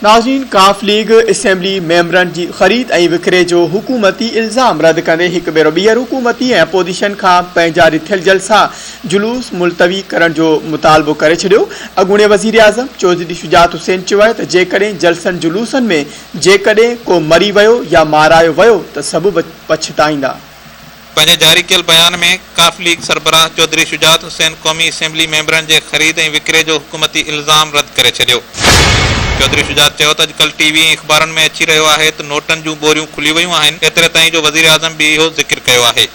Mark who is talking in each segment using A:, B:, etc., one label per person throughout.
A: ناظرين قاف league assembly ميمبرن جي خريد ۽ وڪري جو حڪومتي الزام رد ڪندي هڪ ڀيرو ٻيهر حڪومتي ۽ اپوزيشن کان پنهنجا رٿيل جلسا جلوس ملتوي ڪرڻ جو مطالبو ڪري ڇڏيو. اڳوڻي وزيراعظم چوڌري شجاعت حسين چيو آهي ته جيڪڏهن جلسن جلوسن ۾ جيڪڏهن ڪو مري ويو يا مارايو ويو ته سڀ پڇتائيندا.
B: پنهنجي جاري ڪيل بيان ۾ قاف ليگ سربراهه چوڌري شجاعت حسين قومي اسيمبلي ميمبرن جي خريد ۽ وڪري جو حڪومتي الزام رد ڪري ڇڏيو. چوڌري شجاعت چيو ته اڄڪلهه ٽي وي ۽ اخبارن ۾ اچي رهيو آهي ته نوٽن جون ٻوريون کلي ويون آهن، ايتري تائين جو وزيراعظم به اهو ذڪر ڪيو آهي.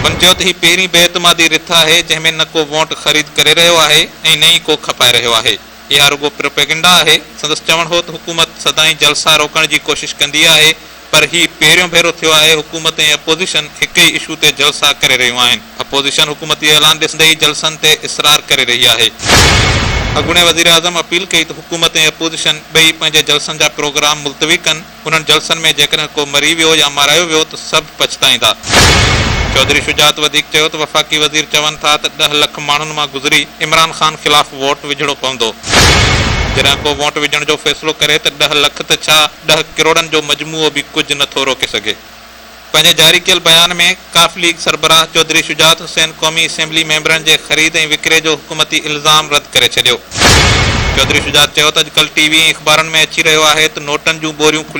B: هن چيو ته هي پهرين بي اعتمادي رٿ آهي جنهن ۾ نه ڪو وونٽ خريد ڪري رهيو آهي ۽ نه ئي ڪو کپائي رهيو آهي، اها رڳو پروپيگنڊا آهي. سندس چوڻ هو ته حڪومت سدائين جلسا روڪڻ جي ڪوشش ڪندي آهي پر هي پهريون ڀيرو ٿيو آهي حڪومت ۽ اپوزيشن هڪ ئي اشو تي جلسا ڪري رهيون آهن، اپوزيشن حڪومتي اعلان ڏسندي ئي جلسن تي اصرار ڪري رهي آهي. اڳوڻي وزيراعظم اپيل ڪئي ته حڪومت ۽ اپوزيشن ٻئي پنهنجي جلسن جا پروگرام ملتوي ڪن، انهن جلسن ۾ جيڪڏهن ڪو مري ويو يا مارايو ويو ته سڀ پڇتائيندا. چوڌري شجاعت وڌيڪ چيو ته وفاقي وزير چون ٿا ته ڏهه لک ماڻهن مان گذري عمران خان خلاف ووٽ وجهڻو پوندو. جڏهن ڪو ووٽ وجهڻ جو فيصلو ڪري ته ڏهه لک ته ڇا ڏهه ڪروڙن جو مجموعو به ڪجهه نه ٿو روڪي سگهي. پنهنجي جاري ڪيل بيان ۾ قاف ليگ سربراهه چوڌري شجاعت حسين قومي اسيمبلي ميمبرن جي خريد ۽ وڪري جو حڪومتي الزام رد ڪري ڇڏيو. چوڌري شجاعت چيو ته اڄڪلهه ٽي وي ۽ اخبارن ۾ اچي رهيو آهي ته نوٽن جون ٻوريون کلي.